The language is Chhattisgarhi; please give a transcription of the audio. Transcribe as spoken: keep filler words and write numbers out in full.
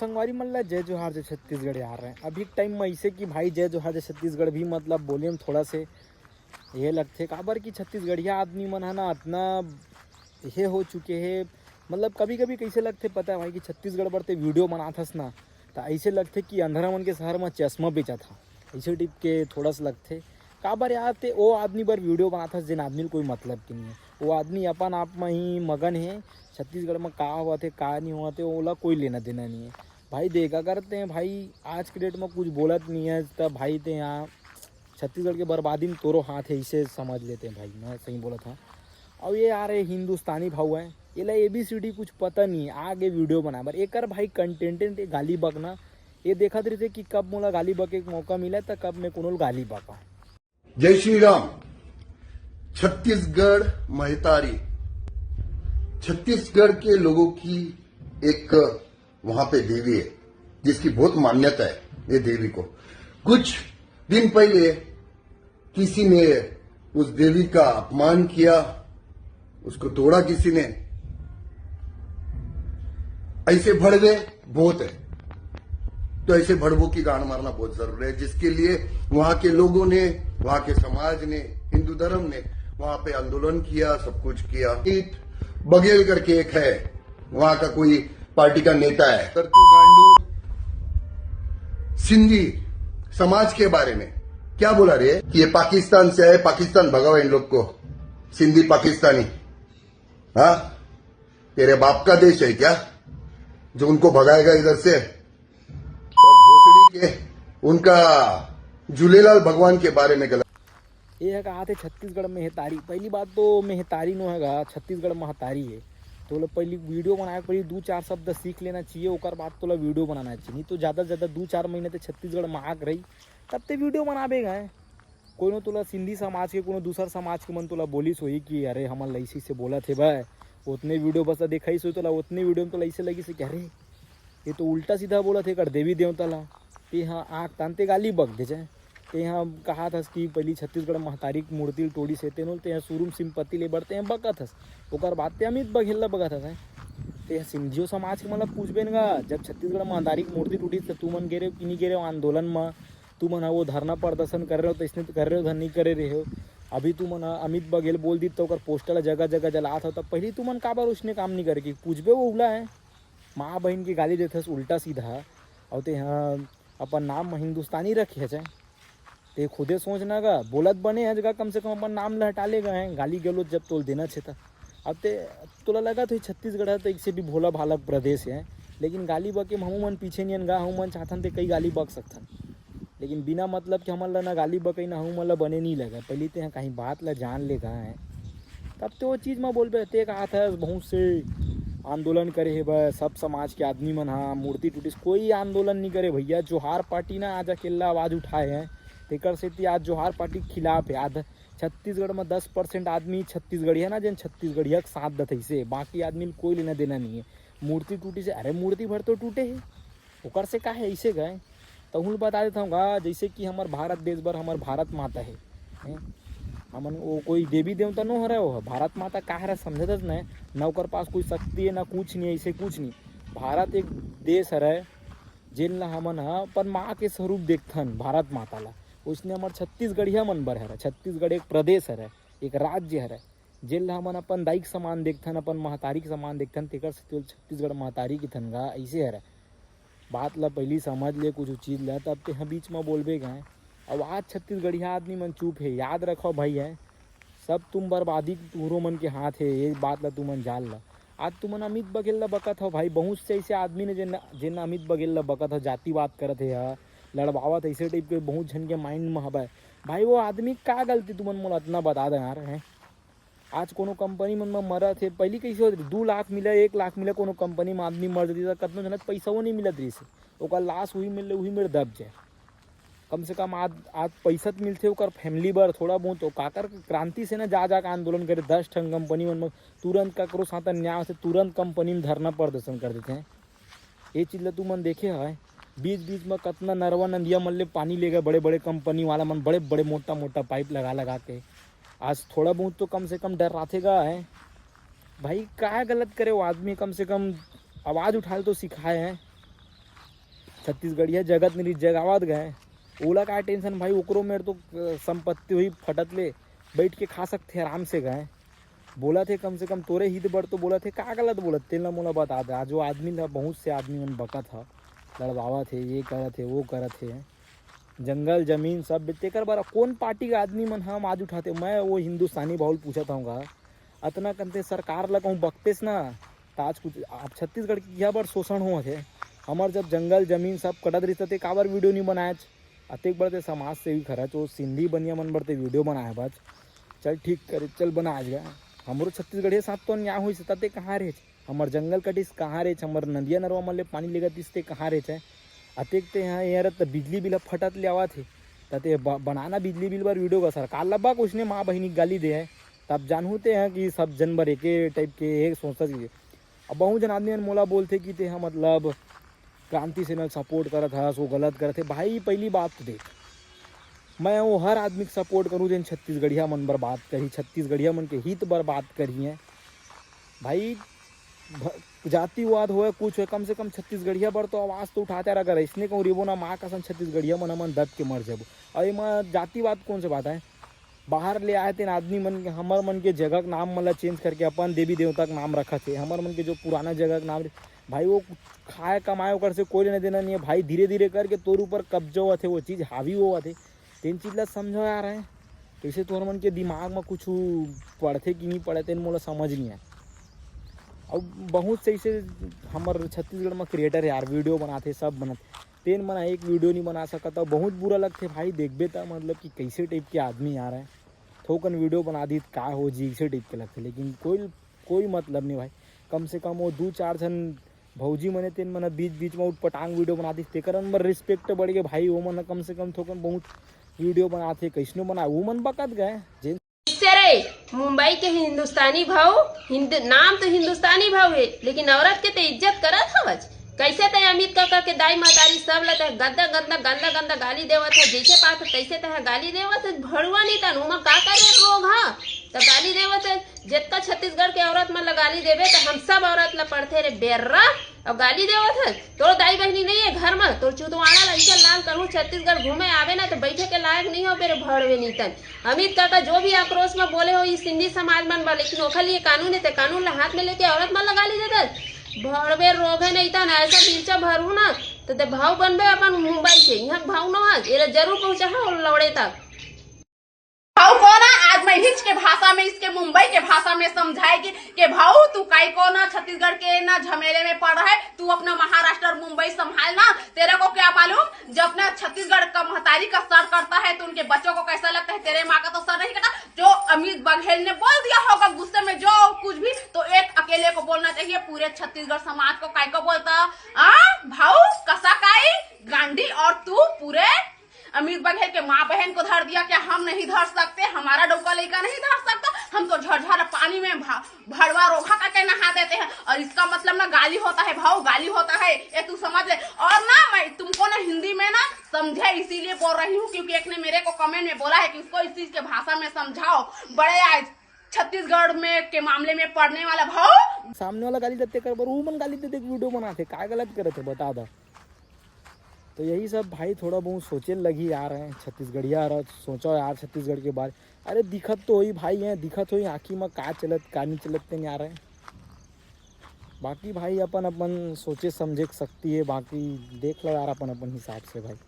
संगवारी मन ला जय जोहार, जय छत्तीसगढ़ यार। अभी टाइम में ऐसे कि भाई जय जोहार, जय छत्तीसगढ़ भी मतलब बोले में थोड़ा से ये लगथे, काबर कि छत्तीसगढ़िया आदमी मन ह ना अतना ये हो चुके हे। मतलब कभी कभी कैसे लगथे पता है भाई कि छत्तीसगढ़ बर ते वीडियो बनाथस ना, तो ऐसे लगथे कि अंधरा मन के शहर में चश्मा बेचत हा, ऐसे टिप के थोड़ा सा लगथे। काबर यार ते ओ आदमी बर वीडियो बनाथस जेन आदमी ल कोई मतलब के नहीं है। वो आदमी अपन आप में ही मगन है, छत्तीसगढ़ में का होवत है का नहीं होवत है ओला कोई लेना देना नहीं है। भाई देख, अगर ते भाई आज के डेट में कुछ बोलत नहीं है, तब भाई ते यहाँ छत्तीसगढ़ के बर्बादी में तोरो हाथ है, इसे समझ लेते हैं भाई, मैं सही बोलत हूँ। अब ये यार ये हिंदुस्तानी भाव है, ये ला ए बी सी डी कुछ पता नहीं है, आगे वीडियो बना बर एकर भाई कंटेंट गाली बकना। ये देखत रहिथे कि कब मोला गाली बके के मौका मिले, त कब मैं कोनो ल गाली बका। जय श्री राम। छत्तीसगढ़ महतारी, छत्तीसगढ़ के लोगों की एक वहां पे देवी है, जिसकी बहुत मान्यता है ये देवी को। कुछ दिन पहले किसी ने उस देवी का अपमान किया, उसको तोड़ा किसी ने। ऐसे भड़वे बहुत है, तो ऐसे भड़वों की गांड मारना बहुत जरूरी है, जिसके लिए वहां के लोगों ने, वहां के समाज ने, हिंदू धर्म ने वहां पे आंदोलन किया, सब कुछ किया। अमित बघेल करके एक है, वहां का कोई पार्टी का नेता है, करतू गांडू सिंधी समाज के बारे में क्या बोला रे कि ये पाकिस्तान से आए, पाकिस्तान भगाओ इन लोग को, सिंधी पाकिस्तानी। हाँ, तेरे बाप का देश है क्या जो उनको भगाएगा इधर से? और भोसड़ी के उनका झूलेलाल भगवान के बारे में गलत। ये है कहा थे छत्तीसगढ़ महतारी। पहली बात तो महतारी नो है गा, छत्तीसगढ़ महतारी है। तो लोग पहली वीडियो बनाए के पहली दो चार शब्द सीख लेना चाहिए, ओकर बाद तोला वीडियो बनाना चाहिए। नहीं तो ज़्यादा से ज़्यादा दो चार महीने ते छत्तीसगढ़ में आग रही, तब ते वीडियो बनाबे गा। कोनो तोला सिंधी समाज के, कोनो दूसर समाज के मन तोला बोलिस होही कि अरे हमन ला इसी से बोलत हे भाई, उतने वीडियो बस दिखाइस होही तोला, उतने वीडियो में तोला ऐसे लगिस कि अरे ये तो उल्टा सीधा बोलत हे कर देवी देवता ला। ते हाँ आँख तान ते गाली बक दे जाए। ते हाँ कहा थस कि पहली छत्तीसगढ़ महतारी के मूर्ति टोड़ी से तेनो ते हाँ शुरू में सिंपत्ति ले बढ़ते हैं बकत हस। ओकर बाद ते अमित बघेल ला बकत हस। ते हाँ सिंधियो समाज के मतलब पूछबे न गा, जब छत्तीसगढ़ महतारी के मूर्ति टूटी तो तुमन गे रहे हो कि नहीं गे रहे हो आंदोलन में? तुमन ह वो धरना प्रदर्शन कर रहे हो तो इसने तो कर रहे हो, धरना नहीं करे रहे हो। अभी तुमन ह अमित बघेल बोल दी तो ओकर पोस्टर ला जगह जगह जलात हो, तब पहली तुमन काबर उसने काम नहीं करे कि पूछबे वो उला है। माँ बहन की गाली देथस उल्टा सीधा, और ते हाँ अपन नाम में हिंदुस्तानी रखे है। ते खुदे सोच ना गा, बोलत बने है जगह कम से कम अपन नाम ला हटा ले गए हैं, गाली गलौज जब तोल देना छे त। अब ते तोला लगा तो छत्तीसगढ़ है तो एक से भी भोला भाला प्रदेश है, लेकिन गाली बके में हमू मन पीछे नहीं गा, हमू मन चाहथन ते कई गाली बक सकथन, लेकिन बिना मतलब के हमन ला ना गाली बकई ना हमू मन ला बने नहीं लगे। पहली ते हाँ कहीं बात ला जान ले गा है, तब तो वो चीज़ में बोलबे। ते कहा था बहुत से आंदोलन करे हे बस सब समाज के आदमी मन हा, मूर्ति टूटिस, कोई आंदोलन नहीं करे भैया। जोहार पार्टी ना आज अकेला आवाज़ उठाए हैं, तेकर सेती आज जोहार पार्टी के खिलाफ है। आज छत्तीसगढ़ में दस परसेंट आदमी छत्तीसगढ़िया ना, जेन छत्तीसगढ़िया के साथ दथई से, बाकी आदमी ल कोई लेना देना नहीं है। मूर्ति टूटी से, अरे मूर्ति भर तो टूटे है, ओकर से का है ऐसे गए। तहुल बता देता हूँ गा, जैसे कि हमार भारत देश बर हमार भारत माता है, हैं? हमन वो कोई देवी देवता नो हरे, वो भारत माता का हरे समझत नहीं, ना ओकर पास कोई शक्ति है ना कुछ नहीं, ऐसे कुछ नहीं। भारत एक देश हरे, जेन ला हमन ह अपन माँ के स्वरूप देखथन भारत माता ला। उसने हमर छत्तीसगढ़िया मन बर हरे, छत्तीसगढ़ एक प्रदेश हरे, एक राज्य हरे, जेन ला हमन अपन दाई के समान देखथन, अपन महतारी के समान देखथन, तेकर सेती ओला छत्तीसगढ़ महतारी किथन गा, ऐसे हरे। बात ला पहली समझ ले कुछ चीज ला, तब ते ह बीच में बोलबे गए। अब आज छत्तीसगढ़िया आदमी मन चुप है, याद रखो भाई है, सब तुम बर्बादी तुहरो मन के हाथ है, ये बात ला तुमन जान ला। आज तुमन अमित बघेल ला बकत हो भाई, बहुत से ऐसे आदमी ने जेन जेन अमित बघेल ला बकत हो, जातिवाद करत है, लड़वावत ऐसे टाइप के बहुत झन के माइंड में हवय भाई। वो आदमी का गलती तुमन मोला इतना बता दे यार, हैं? आज कोनो कंपनी मन में मरत हे, पहली कैसे होत रहिस, दू लाख मिले, एक लाख मिले, कोनो कंपनी में आदमी मर जतिस त कतनो झन ल पैसा वो नहीं मिलत रहिस, ओकर लाश वही मिले, वही मेर दब जाए। कम से कम आज आज पैसा त मिलथे ओकर फैमिली बर थोड़ा बहुत, तो काकर क्रांति से ना जा जा के आंदोलन करे, दस ठन कंपनी मन में तुरंत काकरो साथ अन्याय होथे, तुरंत कंपनी में धरना प्रदर्शन कर देथे। ये चीज ल तुमन देखे हवय, बीच बीच में कतना नरवा नंदिया मन ले पानी ले गए बड़े बड़े कंपनी वाला मन, बड़े बड़े मोटा मोटा पाइप लगा लगा के। आज थोड़ा बहुत तो कम से कम डर राथे गा है भाई, का गलत करे वो आदमी, कम से कम आवाज उठाए तो सिखाए है। छत्तीसगढ़िया जगत नरी जगावत गए, ओला का टेंशन भाई, ओकरो मेर तो अ, संपत्ति होही फटत ले, बइठ के खा सकथे आराम से गए। बोलत हे कम से कम तोरे हित बर तो बोलत हे, का गलत बोलत, तेन ल मोला बता दे। आज वो आदमी ल बहुत से आदमी मन बकत ह, लड़वावत हे, ये करत हे, वो करत हे, जंगल जमीन सब बे-, तेकर बर कौन पार्टी के आदमी मन हम आज उठाते? मैं वो हिंदुस्तानी भाव ल पूछत हूँ गा, अतना कन ते सरकार ल कहूँ बकतेस ना, त आज कुछ आप छत्तीसगढ़ के इहाँ बर शोषण होवत हे। हमर जब जंगल जमीन सब कटत रहिस ते काबर वीडियो नहीं बनाएच? अतेक बड़ ते समाज सेवी खरच, वो सिंधी बनिया मन बर ते वीडियो बनाए बच। चल ठीक करे, चल बना आज गा। हमरो छत्तीसगढ़िया साथ तो अन्याय होइस, त ते कहाँ रेच? हमर जंगल कटिस कहाँ रेच? हमर नदिया नरवा मन ले पानी लेगत इस ते कहाँ रेच है? अतेक ते यहाँ यार त बिजली बिल ह फटत ले आवत हे, त ते ब-, बनाना बिजली बिल बर वीडियो का सरकार लब्बा कुछ ने माँ बहिनी गाली दे है, तब जानहू ते हैं कि सब जन बर एके टाइप के एक सोचता चीज। अब बहुत जन आदमी मन मोला बोलथे कि ते ह मतलब क्रांति सेना ल सपोर्ट करत हस, वो गलत करत हे। भाई पहली बात तो देख, मैं वो हर आदमी के सपोर्ट करूँ जेन छत्तीसगढ़िया मन बर बात करही, छत्तीसगढ़िया मन के हित बर बात करही है। भाई भ-, जातिवाद होए कुछ होए, कम से कम छत्तीसगढ़िया बर तो आवाज़ तो उठाते रह। अगर ऐसने कहूँ रेबो ना माँ कसम छत्तीसगढ़िया मन हमन दब के मर जाबो। और एमा जातिवाद कौन से बात है? बाहर ले आए तेन आदमी मन के, हमर मन के जगह के नाम मन ला चेंज करके अपन देवी देवता के नाम रखत हे। हमर मन के जो पुराना जगह के नाम रहे, भाई वो खाए कमाए ओकर से कोई लेना देना नहीं है भाई। धीरे धीरे करके तोर ऊपर कब्जा होवत हे, वो चीज़ हावी होवत हे। तेन चीज़ ला समझो यार है, कैसे तोर मन के दिमाग में कुछ पड़थे कि नहीं पड़े तेन मोला समझ नहीं आए। अब बहुत से ऐसे हमर छत्तीसगढ़ में क्रिएटर यार वीडियो बनाथे, सब बनाथे, तेन मन एक वीडियो नहीं बना सकत। अब बहुत बुरा लगथे भाई, देखबे त मतलब कि कैसे टाइप के आदमी आ रहे हैं, थोकन वीडियो बना दी त का हो जी, ऐसे टाइप के लगथे। लेकिन कोई कोई मतलब नहीं भाई, कम से कम वो दू चार झन भौजी मने तेन मन बीच बीच में उटपटांग वीडियो बना दी, तेकर मन रिस्पेक्ट बढ़ गए भाई। वो मन कम से कम थोकन बहुत वीडियो बनाथे, कैसनो बनाए, वो मन बकत गए। जेन किससे रे? मुंबई के हिंदुस्तानी भाव, हिंद-, नाम तो हिंदुस्तानी भाव है, लेकिन औरत के ते इज्जत करत हवच। कैसे ते अमित काका के दाई महतारी सब ल ते गंदा गंदा गंदा गंदा गाली देवत है, जैसे पात तैसे ते गाली देवत है। भड़ुआ नहीं तन उमा का करे रोग हा, त गाली देवत है। जतका छत्तीसगढ़ के औरत मन ल गाली देबे त हम सब औरत ल पड़थे रे बेर्रा। अउ गाली देवत है, तोर दाई बहिनी नहीं है घर में, तोर चुतवाड़ा ल ऐसे लाल करहूँ, छत्तीसगढ़ घूमे आवे ना तो बैठे के लायक नहीं हो बेरे भड़वे नीतन। अमित काका जो भी आक्रोश में बोले हो इस सिंधी समाज मन बर, लेकिन ओखर लिए कानून है, ते कानून ला हाथ में लेके औरत मन ला गाली देते। भड़वे रोग है नहीं तन ऐसा मिर्चा भरू ना, तो ते भाव बनबे अपन मुंबई के, यहाँ भाव ना आज, एला जरूर पहुँचा है और लौड़े तक। भाऊ को ना आज मैं हिच के भाषा में, इसके मुंबई के भाषा में समझाएगी कि भाऊ तू काई को ना छत्तीसगढ़ के ना झमेले में पड़ रहा है, तू अपना महाराष्ट्र और मुंबई संभाल ना। तेरे को क्या मालूम, जब अपना छत्तीसगढ़ का महतारी का सर करता है तो उनके बच्चों को कैसा लगता है। तेरे माँ का तो सर नहीं कटा, जो अमित बघेल ने बोल दिया होगा गुस्से में जो कुछ भी, तो एक अकेले को बोलना चाहिए, पूरे छत्तीसगढ़ समाज को काय को बोलता? आ भाऊ, कसा काई गांडी, और तू पूरे अमित बघेल के माँ बहन को धर दिया क्या? हम नहीं धर सकते, हमारा डौका लइका नहीं धर सकता। हम तो झरझर पानी में भा-, भड़वा रोघा करके नहा देते हैं। और इसका मतलब ना गाली होता है भाऊ, गाली होता है, ये तू समझ ले। और ना मैं तुमको ना हिंदी में ना समझे इसीलिए बोल रही हूँ, क्योंकि एक ने मेरे को कमेंट में बोला है कि उसको इस चीज के भाषा में समझाओ। बड़े आज छत्तीसगढ़ में के मामले में पड़ने वाला भाऊ। सामने वाला गाली देते कर बर, वो मन गाली दे दे वीडियो बनाथे, का गलत करत है बता दा। तो यही सब भाई थोड़ा बहुत सोचे लगी यार हैं छत्तीसगढ़िया रह, सोचो यार छत्तीसगढ़ के बारे। अरे दिखत तो होई भाई हैं, दिखत होई आँखी में का चलत का नहीं चलत तेन यार हैं। बाकी भाई अपन अपन सोचे समझे के शक्ति है, बाकी देख लो यार अपन अपन हिसाब से भाई।